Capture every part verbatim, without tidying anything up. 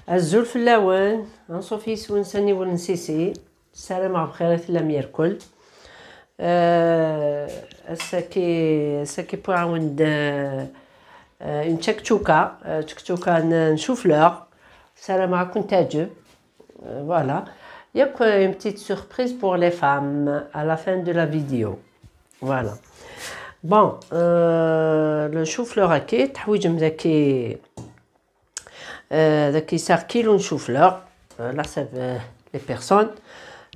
Azul fell-awen, anṣuf yis-wen s aniwel n Sisi. Ssarameɣ bxir i tellam yerkul. Eh, ass-agi, ass-agi wwiɣ-awen-d, eh, eh, une tchakchouka, eh, tchakchouka n, n chou-fleur. Ssarameɣ ad ken-teɛǧeb. Eh, voilà. Yakk, eh, une petite surprise pour les femmes à la fin de la vidéo. Voilà. Bon, euh, le chou-fleur-agi, teḥwiǧem daki, euh, daki sɛiɣ kilo n chou-fleur. Euh, là, c'est, euh, les personnes.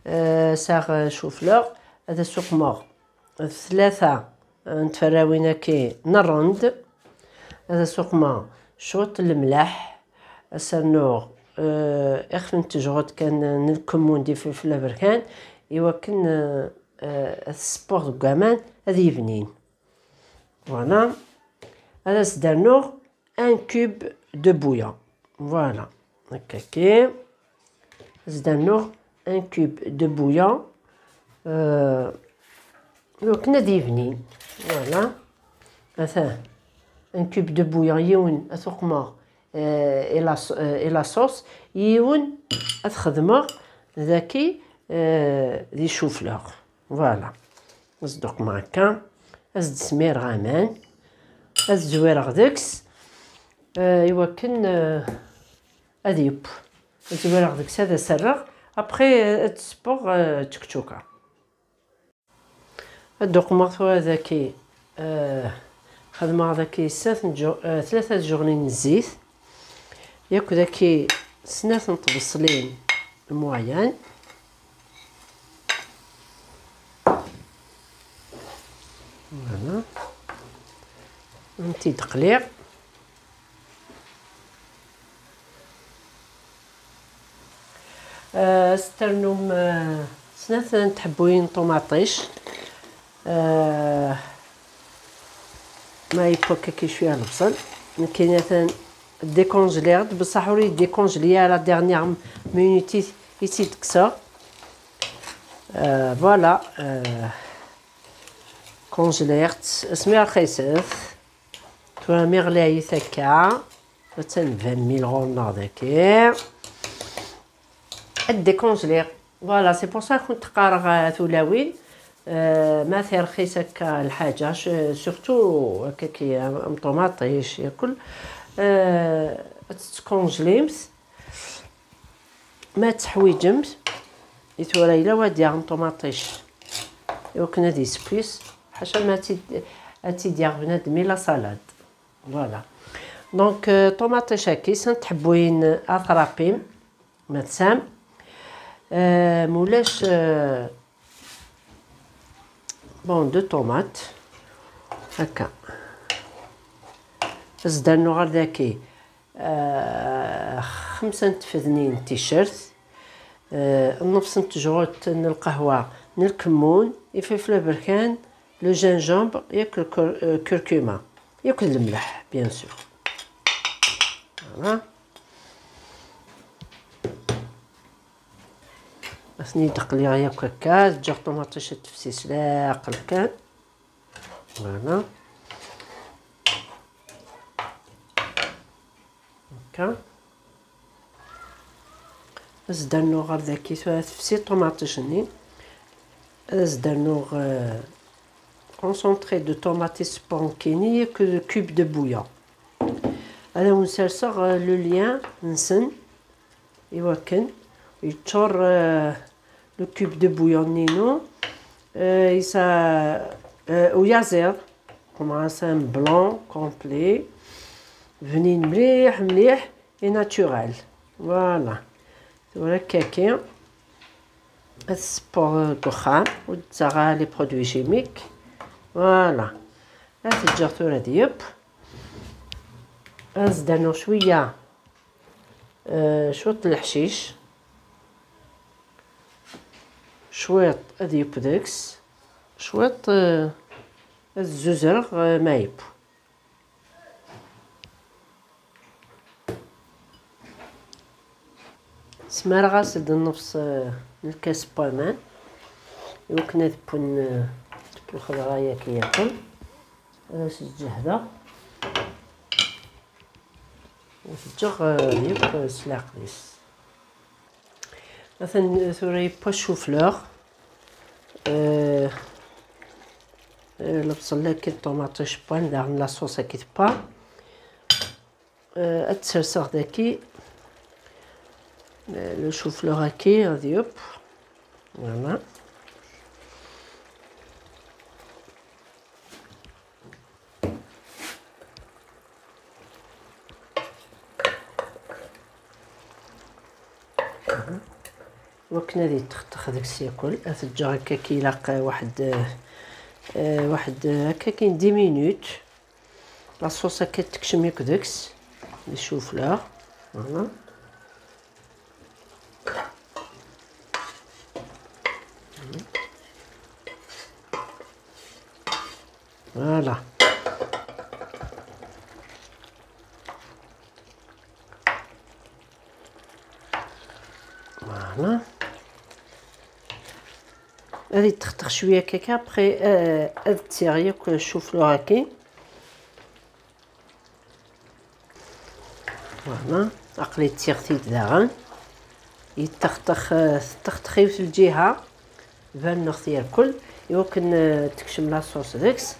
Euh, sɛiɣ, euh, chou-fleur. Ad as-uqmeɣ tlata n tferrawin-agi n rrend. Ad as-uqmeɣ cwiṭ n lemleḥ. Ad as-rnuɣ, euh, ixef n tejɣelt kan n lkemmun d ifelfel aberkan, iwakken, euh, euh, ad t-ssewweɣ deg waman ad yebnin. Voilà. Ad as-d-rnuɣ un cube de bouillon. Voilà. Akka kan. Ad as-d-rnuɣ un cube de bouillon. Euh, iwakken ad yebnin. Voilà. Atan. Un cube de bouillon, yiwen ad t-uqmeɣ, euh, et la s-, euh, et la sauce, yiwen ad t-xedmeɣ daki, euh, di chou-fleur. Voilà. Ad s-d-uqmeɣ akka, ad s-d-smireɣ aman, ad zwireɣ deg-s, euh, iwakken, euh, ad yeww. Ad zwireɣ deg-s, ad as-rreɣ. Après, euh, ad ssewweɣ, euh, tchakchouka. Ad d-uqmeɣ tura daki, euh, xedmeɣ daki snat n ju-, euh, tlata tjuɣnin n zzit, yakk daki snat n tbeṣlin moyen. Voilà. Ad tent-id-qliɣ. Euh, ad as-d-ternum, euh, snat n tḥebbuyin n ṭumaṭic. Euh, ma yewwa akka cwiya lebṣel. Nekkini atan décongelé-d, bṣaḥ ur yi-décongelé ara, dernière minute i, i tt-id-kkseɣ. Euh, voilà, euh, congelé-tt, asmi rxiset. Tura mi ɣlayet akka, attan vingt mille ɣur-neɣ daki. Ad décongelé. Voilà, c'est pour ça كنت qqareɣ, euh, tulawin. Euh, ma terxis akka lḥaǧa, ch-, surtout akka ki am, am ṭumaṭic, yakk. Euh, ad tettkonjlimt. Ma teḥwiǧemt, i tura yella wadi n ṭumaṭic. Iwakken ad yessekkes, ḥaca ma ad tt-id-, ad tt-id-yaɣ bnadem i la salade. Voilà. Donc, euh, ṭumaṭic-agi, snat tḥebbuyin atrapi, ma tesɛam. Euh, mulac, euh, bon, deux tomates. Akka. Ad as-d-rnuɣ ɣer daki, euh, xemsa n tfednin n ticcert, euh, nnefs n tejɣelt n lqahwa n lkemmun, ifelfel aberkan, le gingembre, yakk le cur-, euh, curcuma, yakk d lemleḥ, bien sûr. Voilà. Ad ten-id-qliɣ yakk akka, ǧǧiɣ ṭumaṭic ad tefsi s leɛqel kan. Voilà. Akka. Ad as-d-rnuɣ ɣer daki tura tefsi ṭumaṭic-nni. Ad as-d-rnuɣ, euh, concentré de tomate spanking, yakk cube de bouillon. Ad awen-serseɣ, euh, le lien-nsen iwakken yeččur, euh, le cube de bouillon-nni-inu. Euh, yesɛa, euh, uyaziḍ, comme ça, un blanc complet. Bnin mliḥ, mliḥ, et naturel. Voilà. Tura kaki. Ad tessewweḍ deg uxxam, ur d-ttaɣ ara les produits chimiques. Voilà. Ad t-ǧǧeɣ tura ad yeww. Ad as-d-rnuɣ cwiya, euh, cwiṭ n leḥcic. Cwiṭ ad yeww deg-s. Cwiṭ, euh, ad zuzreɣ, euh, ma yeww. Smareɣ-as-d nnefṣ, eh, n lkas n waman, iwakken ad wwen, eh, lxeḍra-yagi yakk. Ad as-ǧehdeɣ. Teǧǧeɣ, eh, yewwa s leɛqel-is. Atan tura yewwa chou-fleur. Eh, eh, lebṣel-agi, ṭumaṭic wwan, daɣen la sauce-agi tewwa. Eh, ad tt-serseɣ daki. Eh, le chou-fleur-agi, ad yeww. Voilà. Wakken ad yeṭṭexṭex deg-s yakul, ad t-ǧǧeɣ akka ki ilaq, eh, waḥed, eh, eh, waḥed, eh, akka ki dix minutes. La sauce akka tekcem yakk deg-s, les choux-fleurs. Voilà. Voilà. Voilà. Ad yeṭṭexṭex cwiya akka, après, euh, ad ttiɣ yakk chou-fleur-agi. Voilà, aql-i ttiɣ-t-id daɣen. Yeṭṭexṭex, euh, teṭṭexṭex yiwet lǧiha, berneɣ-t yerkul, iwakken, euh, tekcem la sauce deg-s.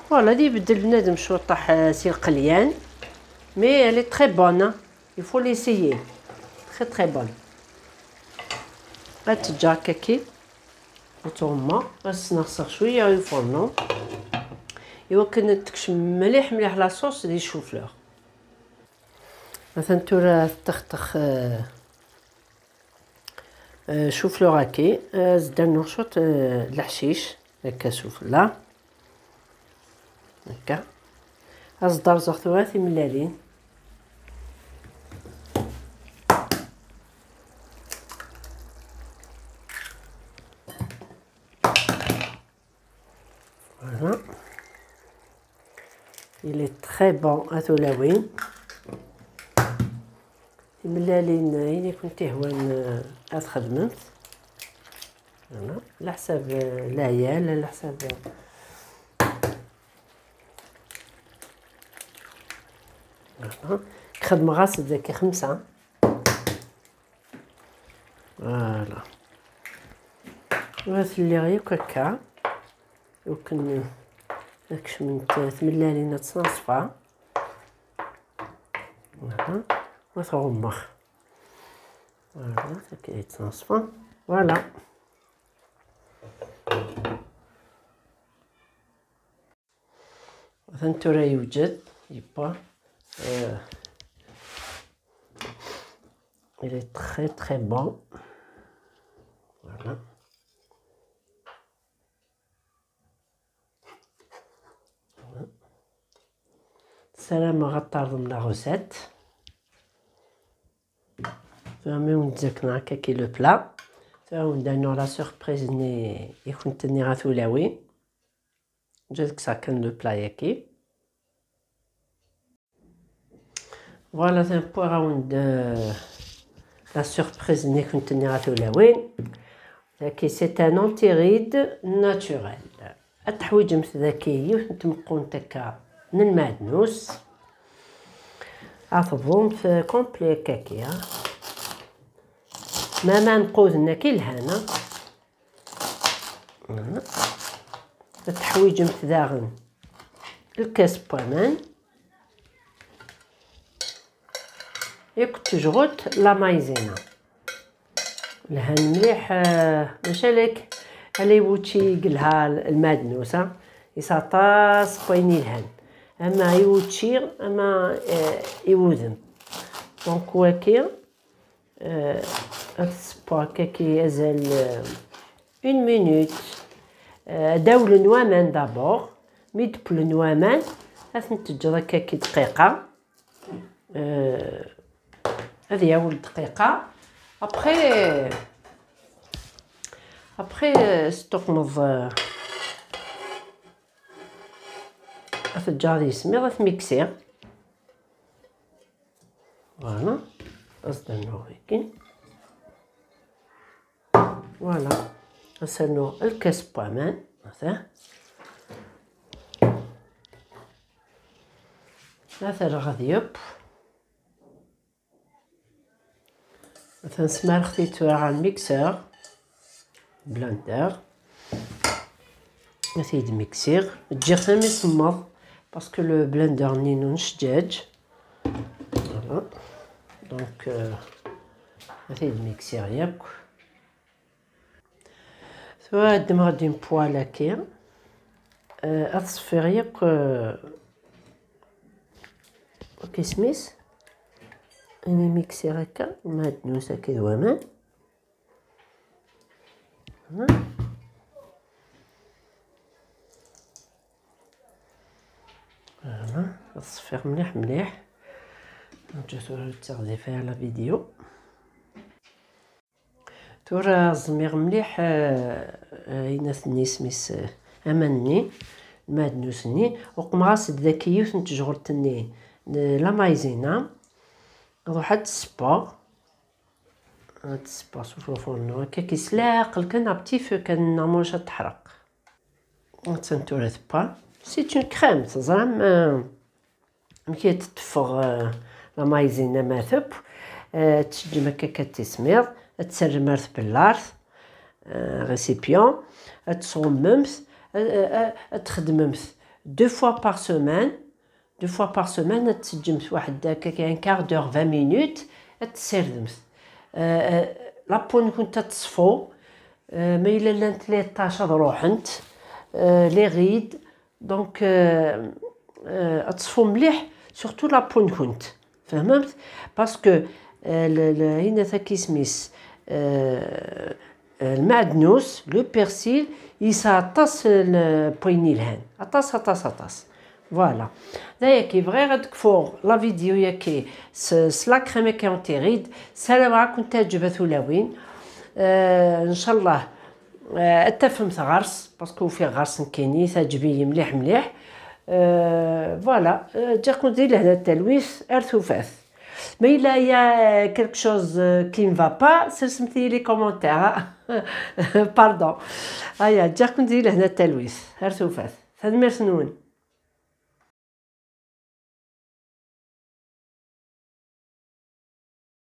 Voilà, ad ibeddel bnadem cwiṭaḥ, euh, si lqelyan. Mais elle est très bonne, hein. Il faut l'essayer. Très, très bonne. Ad teǧǧ akka ki. Ad tɣummeɣ. Ad sneɣseɣ cwiya i ufornu. Iwakken ad tekcem mliḥ, mliḥ la sauce di chou-fleur. Atan tura teṭṭexṭex, euh, euh, chou-fleur-agi. Euh, ad s-d-rnuɣ cwiṭ, euh, leḥcic. Akka sufella. Akka. Ad s-d-rẓeɣ tura timellalin. Voilà. Il est très bon, a tulawin. Timellalin, ayen i kent-ihwan, euh, ad txedmemt. Voilà. Leḥsab, euh, leɛyal, leḥsab, euh, voilà. Xedmeɣ-as daki xemsa. Voilà. Tura telliɣ yakk akka. Iwakken ad kecment tmellalin ad ttnaṣfa. Voilà. Ad t-ɣummeɣ. Voilà, akka yettnaṣfa. Voilà. Atan tura yewjed, yewwa. Euh, il est très, très bon. Voilà. Ssarameɣ ad terḍem la recette. Tura mi wen-d-zerkneɣ akka ki le plat, tura wen-d-rnuɣ la surprise-nni i kent-nniɣ a tulawin. Ǧǧet kkseɣ kan le plat-agi. Voilà, tiwwiɣ-awen-d, euh, la surprise-nni i kent-nniɣ a tulawin. Daki, c'est un anti-rides naturel. Ad teḥwiǧemt daki yiwet n tmeqqunt akka n lmeɛdnus. Ad tebḍumt, euh, complet akka ki, ha. Ma, ma nquden akka i lhan, ha. Ad teḥwiǧemt daɣen lkas n waman. Yakk tejɣut la maïzena. Lhan mliḥ, eh, maca lek, ala i wučči i yelha lmadnus, ha. Yesɛa aṭas n wayen yelhan. Ama i wučči, ama, eh, i wudem. Donc, waki, Eh, ad t-ssewweɣ akka ki azal, eh, une minute. Eh, ad awlen waman d'abord. Mi d-wlen waman, ad ten-teǧǧeḍ akka ki dqiqa. Eh, ad yawel dqiqa. Après, après, eh, s tuqmeḍ, eh, ad teǧǧeḍ ad yismiḍ, ad t-miksiɣ. Voilà. Ad s-d-rnuɣ wigi. Voilà. Ad s-rnuɣ lkas n waman. Ata. Ad t-rreɣ ad yeww. Tansmart i tura ɣer mixeur, blender. Ad t-id-miksiɣ. Ǧǧiɣ-t armi semmeḍ, parce que le blender-nni n ccǧaǧ. Voilà. Donc, euh, ad t-id-miksiɣ yakk. Tura ad ddmeɣ-d une poêle-agi. Euh, ad ṣeffiɣ yakk, euh, akk isem-is. Ad miksiɣ akka, lmeɛdnus akka d waman. Voilà. Ad ṣeffiɣ mliḥ mliḥ. Ǧǧet ur ttaɣ di faya la vidéo. Tura ẓmiɣ mliḥ, euh, euh, ayen-nni isem-is, euh, aman-nni, lmeɛdnus-nni. Uqmeɣ-as-d daki yiwet n tejɣelt-nni n la maïzena. Ruḥ ad tt-ṣebbeɣ. Ad tt-ṣebbeɣ s ufurnu. Akka kis leɛqel kan, un petit feu kan, neɣ mac ad teḥreq. Attan tura tebba. C'est une crème, teẓram, euh, amek i d-teffeɣ, euh, la maïzena ma teb. Euh, ad teǧǧem akka kan tismiḍ, ad terrem ar tbellart, euh, récipient, ad tesɣummemt, ad, ad, ad txedmemt deux fois par semaine. Deux fois par semaine, ad teǧǧemt waḥed akka un quart d'heure, vingt minutes, ad tessirdemt. Euh, euh, la peau-nkent ad teṣfu, euh, ma yella llant les taches ad ruḥent, euh, les rides. Donc, euh, euh, ad teṣfu mliḥ, surtout la peau-nkent. Fehmemt? Parce que, euh, le, le, ayen-nni isem-is, euh, euh, lmeɛdnus, le persil, yesɛa aṭas n wayen yelhan. Aṭas, aṭas, aṭas. Voilà. D ayagi, bɣiɣ ad kfuɣ la vidéo-yagi s, s la crème-agi anti-rides. Ssarameɣ ad kent-teɛǧeb a tulawin. Euh, ncallah, euh, ad tafemt ɣer-s, parce que ufiɣ ɣer-s nekkini, teɛǧeb-iyi mliḥ, mliḥ. Euh, voilà. Euh, ǧǧiɣ-kent di lehna d talwit, ar tufat. Ma yella y a quelque chose, euh, qui ne va pas, sersemt-iyi les commentaires, hein. Pardon. Aya, ǧǧiɣ-kent di lehna d talwit. Ar tufat. Tanemmirt-nwen.